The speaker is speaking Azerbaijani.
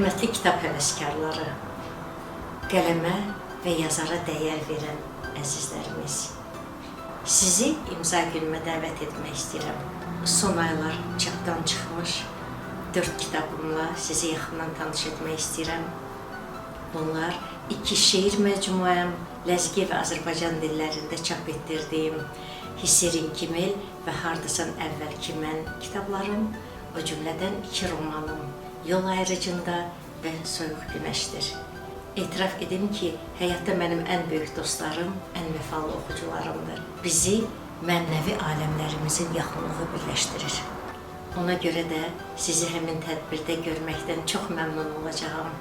Hörmətli kitab həvəskarları, qələmə və yazara dəyər verən əzizlərimiz. Sizi imza günümə dəvət etmək istəyirəm. Son aylar çapdan çıxmış 4 kitabımla sizi yaxından tanış etmək istəyirəm. Bunlar 2 şeir məcmuəm, Ləzgi və Azərbaycan dillərində çap etdirdiyim Hisirin Kimil və Hardasan əvvəlki mən kitablarım, o cümlədən 2 romanım Yol ayrıcında və Soyuq Günəşdir. Etiraf edim ki, həyatda mənim ən böyük dostlarım, ən vəfalı oxucularımdır. Bizi mənəvi aləmlərimizin yaxınlığı birləşdirir. Ona görə də sizi həmin tədbirdə görməkdən çox məmnun olacağam.